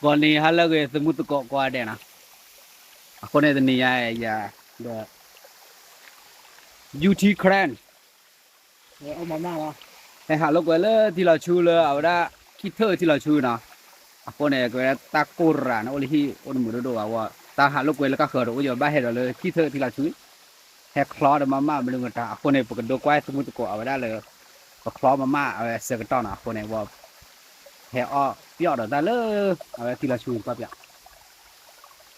ဂီၤနံၤဟါလၢအဂ့ၤ သမူသကိးကိးဂၤဒဲးနီၤ, အဃိန့ၣ်တနံၤညါယၤဒီး ယူထံခရၣ် ဟဲဟးလိာ်ကွဲလၢထံလီၤဆူလၢအဝဲဒၣ် ခံထၢၣ်ထံလီၤဆူနီၤ, အဃိန့ၣ် ကဝဲဒၣ်တၢ်ကိၢ်ရၤန့ၣ် အိၣ်လၢဟံၣ်အိၣ်တမုာ်ဒိၣ်ဒိၣ်ဘၣ်ဝဲ, တၢ်ဟးလိာ်ကွဲလၢကါဃၢၤတအိၣ်ယဘၣ်ဟဲဒီးလၢ ခံထၢၣ်ထံလီၤဆူ ဟဲချီဒီးမၤမၢ်မနုၤမတၤ အဃိန့ၣ် ပကဒိကွၢ်သမူသကိးအဝဲဒၣ်လၢ ပချီမၤမၢ်အဝဲဆၢကတီၢ်နီၤ, အဃိန့ၣ် ဝဲ ဟဲအီၣ်ပျီၣ်ဒီးတၢ်လၢ အဝဲထံလီၤဆူကွၢ်ပျး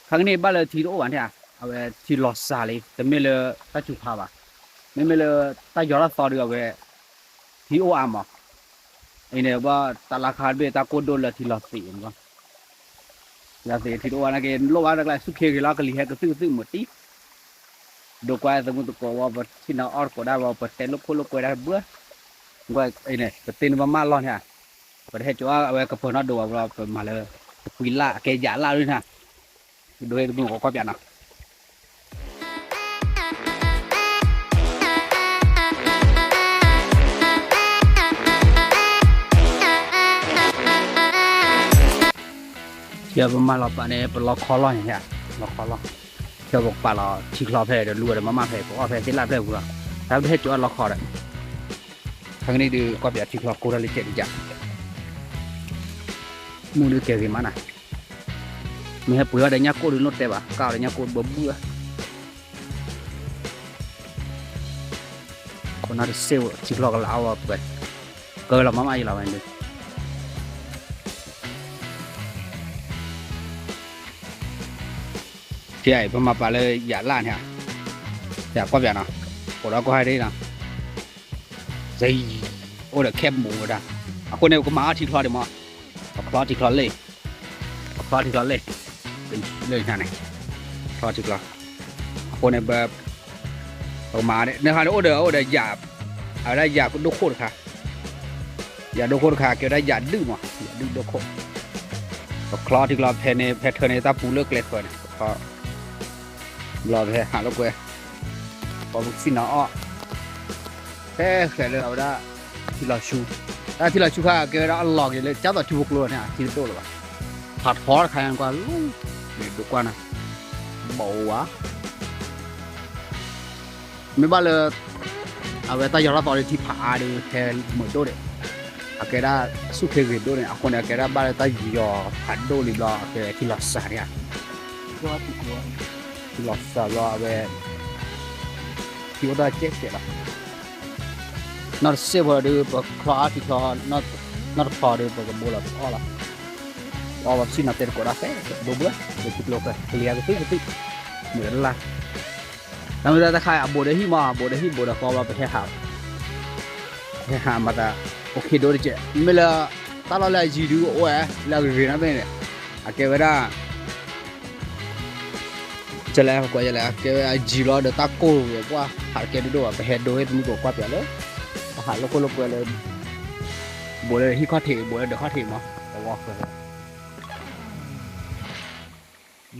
ခါကန့ၣ်ဘၣ်လၢထံတအိၣ်ဘၣ်န့ၣ်ဧါ, အဝဲထံလီၤစှၤလံ တမ့ၢ်လၢတၢ်စူၤဖးဘၣ်, မ့မ့ၢ်လၢတၢ်ယီၤတၢ်သီဒီးအဝဲ ထံအိၣ်အါမး, အံၤန့ၣ်ဘၣ်တၢ်လၢခါတဘ့ၣ်တၢ်ကိၢ်ဒိၣ်လၢထံလီၤသံးန့ၣ်ဘၣ်, ထံလီၤသံးထံတအိၣ်ဘၣ်နာ်က့ လိၣ်ဘၣ်တၢ်ကျဲဆူၣ်ခ့ဂ့ၤလီၤ ကလံၤဟဲကသုၣ်ကသုၣ်မုာ်တံၢ်, ဒိကွၢ်သမူသကိးဝဲ ပထံၣ်နီၤအီၣ်တကိးဒၣ်ဝဲ ပတဲလိာ်ခိၣ်လိာ်ကွဲဒၣ်တဘျၢ, အံၤန့ၣ် ပတ့နမၤမၢ်လီၢ်န့ၣ်ဧါ, ပတဟဲကၠီအဝဲကပၢၤနီၣ်ဒိးဘၣ်ဘျီ ပမၤလၢ ပှဲၤလၢအကဲယၤလၢ်ဒ်န့ၣ်, ဒိဟဲသမူသကိးကွၢ်ပျးနီၤ ယပမၤလီၤပာ်န့ၣ် ပလီခီလီၢ်န့ၣ်, လီခီလီၢ်, ခဲပကပာ်လီၤထံချီဖဲဒီးလူဝဲဒီးမၤမၢ်ဖဲ ပအီၣ်ဖဲသ့ၣ်လၢ်ဖျၢၣ်ပူၤလီၤ, တၢ်ပတဟဲကၠီအလီခီဒီး, ခါကန့ၣ်ဒုးကွၢ်ပၠးထံချီကိၢ်တၢ်လၢကဲးတကး, မုၢ်ဒုးကဲဂ့ၤမးနၤ, မ့ၢ်ဟဲပှ့ၤအီၣ်ဒီးညၣ်ကိၣ်ဒုးနိၣ်တဲဘၣ် ကၢ်အီၤဒီးညၣ်ကိၣ်ဘၢဘုၣ်ဧါ ခိၣ်နၢ်တစ့ၢ်ဝဲထံချီကလးအီၣ်ဝဲပှဲၤ, ကလီၤမၤမၢ်ယလီၤဝဲဒုး, ထံအံၤပမၤပာ်လၢယၤလၢ်န့ၣ်, ယကွၢ်ပၠးနီၤ, အိၣ်ဒီးကွၢ်ဟဲဒ်နီၤ, အိၣ်ဒီးခဲပမူဝဲဒၣ်, အဃိန့ၣ် ပကမၤအီၣ်ထံချီဒံးမး, ပချီထံချီလ့ၣ်, ပချီထံချီလ့ၣ်, လၢန့ၣ်, ချီထံချီ, အဃိန့ၣ် ပကမၤန့ၣ် နဟးန့ၣ်အိၣ်ဒီး အိၣ်ဒီးယၤ, အဝဲဒၣ်ယၤဒိၣ်ခိၣ်တခါ, ယၤဒိၣ်ခိၣ်တခါ ကဲဝဲဒၣ်ယၤဒုၣ်မး ယၤဒုၣ်ဒိၣ်ခိၣ်, ပချီထံချီဖဲန့ၣ် ဖဲထၢန့ၣ် တၢ်ပူၤလၢကျဲဃၢၤန့ၣ် ပချီ, ဘျီပဟဲဟးလိာ်ကွဲ, ပှၤပကသ့ၣ်နီၤအီၣ်, ဖဲဃဲၤလၢအဝဲဒၣ်, ထံလီၤဆူ, တၢ်ထံလီၤဆူခါ ကဲဝဲဒၣ်အလီၤက့ၤလၢ ကၢ်သိးထံဖိကျိန့ၣ် ထံတဒိၣ်လၢၤဘၣ်, ဖးထီတခါကွၢ်လီၤ, မ့ၢ်ဒိကွၢ်နၤ, ဘီဝါ မ့ၢ်ဘၣ်လၢ အဝဲတၢ်ယီၤတၢ်သီဒီးထံဖးအါဒီး ဟဲမုာ်ဒိၣ်ဒီး, အကဲဒၣ်ဆူၣ်ခ့ဂ့ၤဒိၣ်န့ၣ် အဃိန့ၣ် အကဲဒၣ်ဘၣ်လၢတၢ်ယီၤဖးဒိၣ်လံဘျီ အကဲထံလီၤစှၤန့ၣ်ဧါ, ထံလီၤစှၤဘျီအဝဲ ထံအိၣ်တၢ်ကဲးကဲးလီၤ, နီၢ်တစ့ၢ်ဖိဒီး ပချီအါထံချီ, နီၢ်တဖီဒီး ပကဘိလီၤပအီၣ်လီၤ, ပအီၣ်ဘၣ်ပစံၣ်နီၤတဲတကိးဒၣ်ဖဲ ဒိဘှၢ ပထံကျိဖဲ ကလံၤအကသုၣ်ကသုၣ်, မုာ်လၢ်လၢ် တၢ်မ့ၢ်တၢ်တခါအံၤ အဘူးဒီးဟံၣ်မး အဘူးဒီးဟံၣ်ဘူးဒီးဃီဘျီ ပဟဲဟး, ဟဲဟးမၤသး အိၣ်ခ့ဒိၣ်တကဲး မ့ၢ်လၢ တၢ်လီၢ်လၢအယံၤဒုးအိၣ်ဝဲ လၢအဂ့ၤဂ့ၤနီၣ်မ့ၢ်န့ၣ် အကဲဝဲဒၣ် ကလဲၣ် ပကွၢ်ယဲလဲၣ် အကဲဝဲအယံၤလီၤဒီးတၢ်ကိၢ်ဝဲပှၢ် ဟးတကဲဒိၣ်ဒိၣ်ဘၣ် ပဟဲဒိဟ့ၣ်သမူသကိးကွၢ်ပၠးလၢ ပဟးလိာ်ခိၣ်လိာ်ကွဲလၢ ဘူးလၢဟံၣ်ခီၣ်ထံး ဘူးလၢဒၢးခီၣ်ထံးမး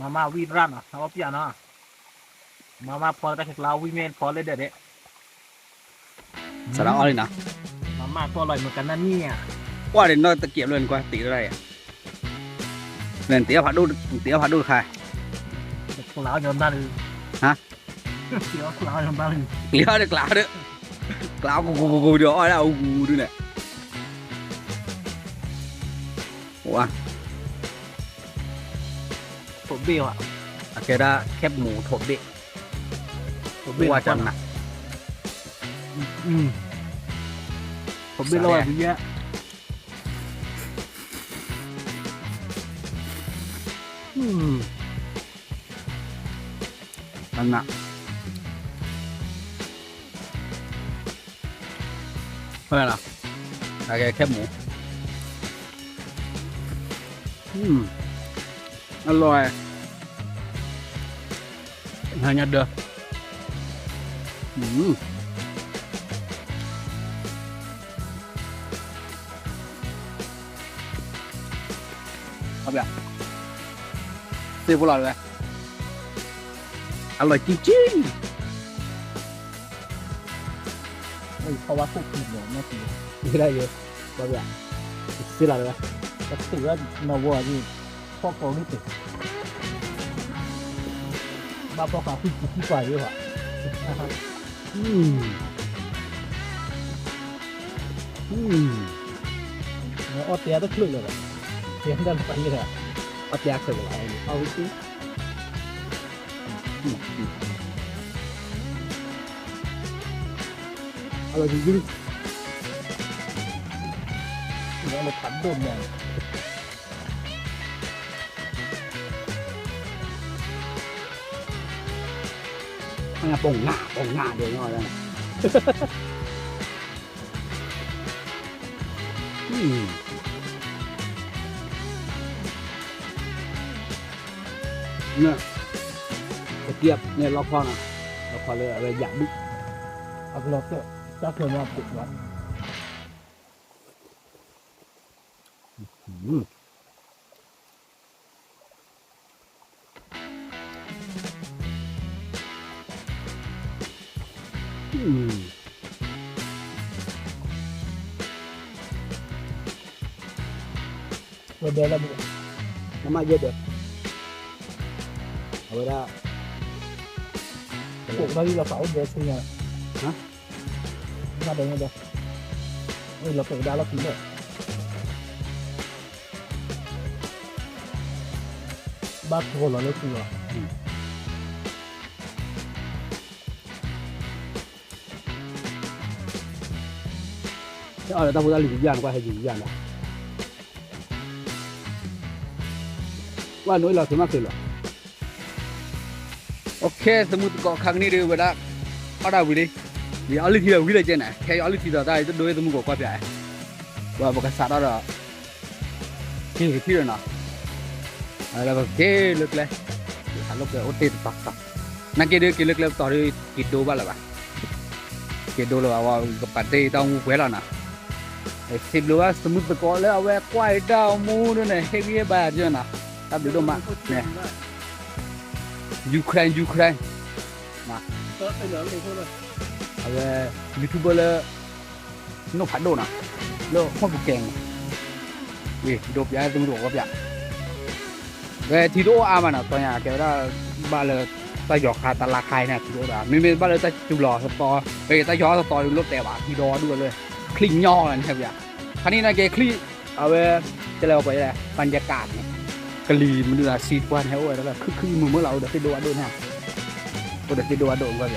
တဝီဃၢၤ မၤမၢ်ဝံၣ်ရၣ်နီၤ ဟးဝဲပၠးနီၤ မၤမၢ်ဖီလၢတၢ်ခဲကျါဝံၣ်မ့ၢ်ဖီလၢဒၢးဒဲး စးထီၣ်အီၣ်လံနီၤ မၤမၢ်ကီၢ်လီၤမကနၣ်နံၣ်ဧါ ကွၢ်ဒီးနီၢ်တကဲးဘျီနကွၢ်တ့ထီၣ်ယါ နတ့အီၣ်ဖးဒိၣ် နတ့အီၣ်ဖးဒိၣ်တခါ ကျးညီနၢ်လၢ ဟါ တ့အီၣ်ကျးညီနၢ်လၢ ကျးဒီးကျးဒီး ကျးကူကူကူကူဒီးအီၣ်ဒၣ်အူဒုန့ၣ် ဝါ ထိးဘ့ၣ်ဝဲ အကဲဒၣ်ခဲပမူထိးဘ့ၣ် ထိးဘ့ၣ်ဝါကနၣ် ထိးဘ့ၣ်လီၤဝဲဒ်ယဲ နၢ် ဟုတ်လား ဒါကဲခဲမူ อืม อร่อย ဟါညါဒၢ อืม ဟုတ်ဗျာ စေးဖို့လာတယ် အလွယ်ကြီးကြီး အဲ့ဒီခေါ်ဝါခုတ်ခုတ်လို့နော် ဒီလိုက်ရ ဟုတ်ဗျာ စေးလာတယ် တခုတ်ရ နော်ဝေါ်ကြီး ဖီၣ်ကိးဂ့ၢ်တ့ၢ်, ဘၣ်ဖီၣ်ဃာ်ဃုာ်ကံထံပှၤယိၤဟၣ်, အီၣ်တဲတချုးလၢၤဘၣ်, တဲတၢ်တပာ်န့ၣ်, အီၣ်တဲအချုးလၢၤဘၣ်, အီၣ်ဝံၣ်သ့, အလီၤယံၤယံၤ, လၢဖးဒိၣ်မး ပူၤနၢ်ပူၤနၢ်ဒဲးညီ, န့ၣ်, ကတံၢ်န့ၣ်လီခီနီၤ, လီခီလၢအဝဲယၣ်ဒုၣ်, အကလီၤတၢၢ်, တၢ်ချၢမ့ၢ်ပှၤ ဝဲဒဲလၢ, နမ့ၢ်ယဲဒဲး, အဝဲဒၣ်, ကိးကဒါလံလီၤသးအိၣ်ဒဲဆူညါ, နဒဲညါဒဲ, လီၤကိးကဒါလီၤပံၤလၢ ဘၣ်ကိးလီၤလၢပံၤလီၤ, အီၣ်ဒီးတၢ်ဖိတၢ်လံၤကယၢ်န့ၣ် ကွၢ်ဟဲယံၤကယၢ်န့ၣ်, ကွၢ်နိအ့ၣ်လီၤသုးမးသုးလီၤ. အိၣ်ခ့သမုၢ်သကိးခါကနံၣ်ဒုးဝဲဒၣ်, အီၣ်ဒၣ်ဝံၤလံ, ယအီၣ်လုၢ်ထံဒီးဝံၤလၢကဲန့ၣ် ခဲအံၤအီၣ်လုၢ်ထံဒီးတၢ်အံၤတဒိအ့ၣ်သမုၢ်သကိးကွၢ်ပၠး, ဝဲပကစးထီၣ်ဒီး က့ၤကထံၣ်ဒီးနီၤ, လၢပက့ၤလၢကျဲ, ဟးလိာ်ကွဲအိၣ်တ့ၢ်တတီၤတီၤ, နာ်က့ဒုးက့ၤလၢကျဲပတီၤဒုး က့ၤဒိဘၣ်လၢၤဘၣ်, က့ၤဒိလၢၤဘၣ်ဝဲ ကပာ်တ့ၢ်တၢ်မူပှဲၤလီၤနီၤ, စံးဘျုးဘၣ်သမုၢ်သကိးလၢအဝဲကွၢ်အံၤတၢ်မူဒ်န့ၣ် ဟ့ၣ်ဂံၢ်ဟ့ၣ်ဘါယၤနီၤ, တၢ်ဘျုးဒိၣ်မးန့ၣ်, Ukraine Ukraine အဝဲ YouTuber လၢ နိၣ်ဖးဒိၣ်နီၤ, လၢဟီၣ်ပူၤကဲန့ၣ်, ဝံၤဒိပၠးသမုၢ်သကိးကွၢ်ပၠး, ဝဲထံတအိၣ်အါမးနီၤ, တီညါကဲဝဲဒၣ် ဘၣ်လၢ တၢ်ယီၤခါတလါခါအံၤန့ၣ် ထံတအိၣ်ဒီး မ့မ့ၢ်ဘၣ်လၢတၢ်စူၤလီၤသတီ, တၢ်ယီၤသတီဒုးလိၣ်တဲဘၣ် ထံဒီဒူၣ်လၢ ချံၣ်ညီလီၤန့ၣ် ဟဲပၠး, ခါန့ၣ်နာ်က့ချံၣ်, အဝဲ တဲလၢပှၤယဲ ပှၤညကးန့ၣ်, ကလံၤမနုၤသးစံးပှၤန့ၣ် ဟဲအိၣ်ဝဲဒၣ်လၢခုၣ်ခုၣ်မုာ်မုာ်လီၤ အိၣ်ဒီးသ့ၣ်ဒိၣ်ဝၣ်ဒိၣ်န့ၣ်, အိၣ်ဒီးသ့ၣ်ဒိၣ်ဝၣ်ဒိၣ်ကွၢ်ပၠး,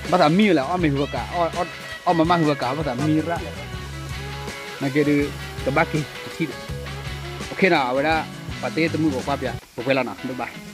ဘၣ်သးမံဝဲလဲၣ် အီၣ်မ့ၤဟူးဂၤကး, အီၣ်မမါဟူးဂၤကး ဘၣ်သးမံရၣ်, နာ်က့ဒုး ကဘၣ်က့ၤကထံၣ်ဒီး, အိၣ်ခ့နီၤ အဝဲဒၣ် ပှၤတ့သမုၢ်သကိးကွၢ်ပၠး ပှဲၤလီၤနီၤ ဒိၣ်ဘၣ်